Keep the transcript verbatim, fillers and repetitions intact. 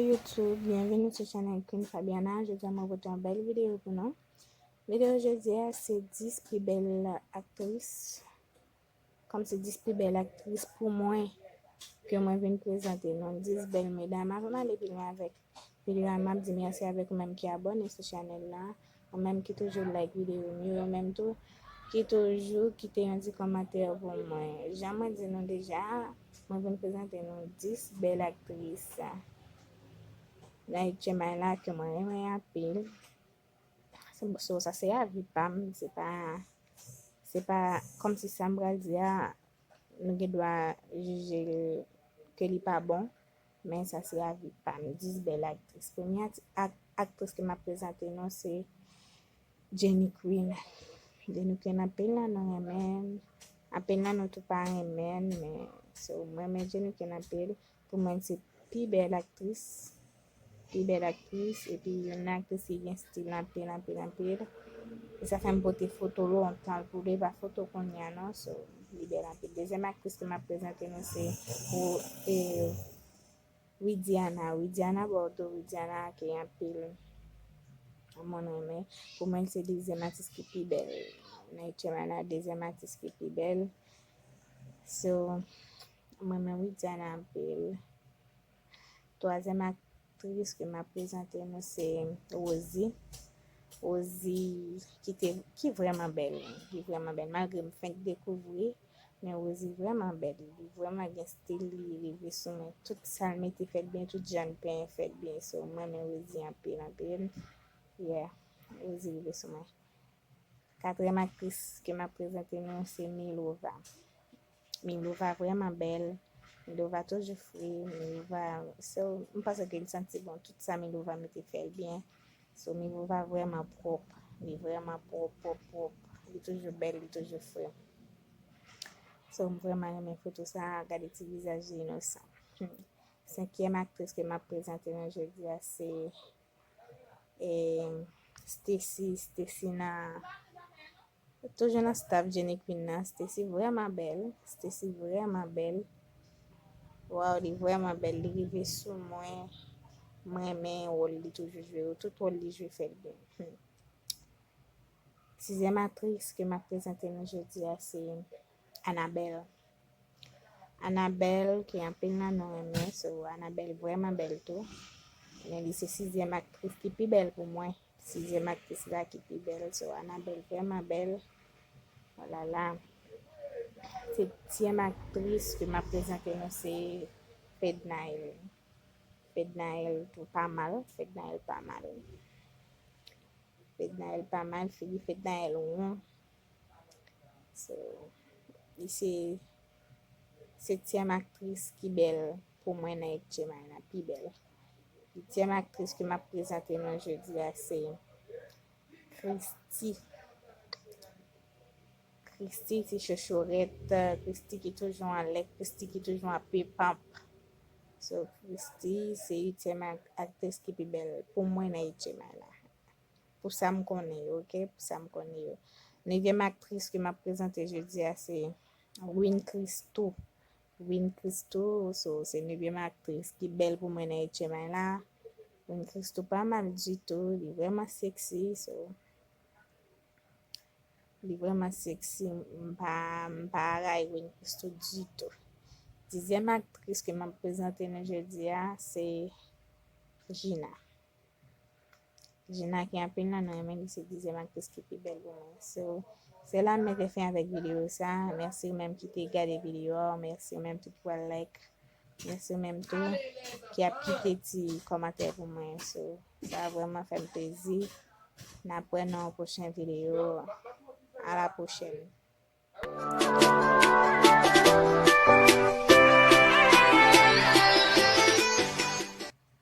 YouTube, byenveni sou chanèl Queen Fabiana. Jodi a mwen pote yon bèl videyo pou nou. Videyo jodi a se dis pi bèl aktris, kòmsi dis pi bèl aktris pou mwen, ke mwen vin prezante nou dis bèl medam. Avan m ale pi lwen avèk videyo a, m ap di mèsi avèk ou menm ki abòne sou chanèl la, ou menm ki toujou like videyo m yo, ou menm tou ki toujou kite yon ti kòmantè pou mwen. Jan mwen di nou deja, mwen vin prezante nou dis bèl aktris nan H M I la ke mwen renmen anpil. So, sa se avi pa m, se pa, se pa kòmsi sa m pral di a, nou gen dwa jije l ke li pa bon, men sa se avi pa m. Dis bèl aktris. Premye ak-, ak-, aktris ke m ap prezante nou se Jenny Queen. Jenny Queen anpil nan nou renmen l, anpil nan nou tou pa renmen l, men so, mwen renmen Jenny Queen anpil. Pou mwen se pi bèl aktris, pi bèl aktris, epi youn nan aktris ki gen stil anpil, anpil, anpil. E sa fè m pote foto lontan, pou de pa foto kounye a non, so, li bèl anpil. Dezyèm aktris ke m ap prezante nou se pou, e, Widiana, Widiana Bordeaux, Widiana ke anpil moun renmen. Pou mwen se dezyèm aktris ki pi bèl. Nan H M I la, dezyèm aktris ki pi bèl. So, mwen renmen Widiana anpil. Twazyèm aktris ke m ap prezante nou se Rosie. Rosie ki te, ki vrèman bèl, ki vrèman bèl. Malgre m fenk dekouvri, men Rosie vrèman bèl. Li vrèman gen stil, li rive sou mwen. Tout sa l mete fèt byen, tout jan l penyen fèt byen. So, mwen renmen Rosie anpil, anpil. Yeah, Rosie rive sou mwen. Katriyèm aktris ke m ap prezante nou se Milova. Milova vrèman bèl. Milova toujou fre. Milova, so, m panse ke li santi bon. Tout sa Milova mete fè l byen. So, Milova vrèman pwòp. Li vrèman pwòp, pwòp, pwòp. Li toujou bèl, li toujou fre. So, m vrèman renmen foto sa. Gade ti vizaj li inosan. Hmm. Senkyèm aktris ke m ap prezante nou jodi a se e, Stacy, Stacy nan, toujou nan staff Jenny Queen nan. Stacy vrèman bèl, Stacy vrèman bèl. Waw, li vrèman bèl, li rive sou mwen. Mwen renmen wòl li toujou jwe yo, tout wòl li jwe fè l byen. Hmm. Sizyèm aktris ke m ap prezante nou jodi a se Annabelle. Annabelle, ke anpil nan nou renmen, so Annabelle vrèman bèl tou. Men li se sizyèm aktris ki pi bèl pou mwen. Sizyèm aktris la ki pi bèl, so Annabelle vrèman bèl. Olala. Setyèm aktris ke m ap prezante nou se Fednaelle. Fednaelle tou pa mal, Fednaelle pa mal. Fednaelle pa mal, figi Fednaelle won. So, li se setyèm aktris ki bèl pou mwen nan H M I la, pi bèl. Uityèm aktris ke m ap prezante nou jodi a se Christie. Christie ti chochorèt, Christie ki toujou anlè, Christie ki toujou ap panp. So, Christie se uityèm ak-, aktris ki pi bèl pou mwen nan H M I la. Pou sa m konnen yo, oke? Pou sa m konnen yo. Nevyèm aktris ke m ap prezante jodi a se Win Christou. Win Christou, so, se nevyèm aktris ki bèl pou mwen nan H M I la. Win Christou pa mal ditou, li vrèman sexy, so, li vrèman sexy, m pa, m pa rayi Win Christou ditou. Dizyèm aktris ke m ap prezante nou jodi a, se Gina. Gina ki anpil nan nou renmen, li se dizyèm aktris ki pi bèl pou mwen. So, se la m mete fen avèk videyo sa. Mèsi ou menm ki te gade videyo a, mèsi ou menm tou ki pral like. Mèsi ou menm tou ki ap kite ti kòmantè pou mwen. So, sa vrèman fè m plezi. N ap wè nan yon pwochen videyo. A la pwochèn.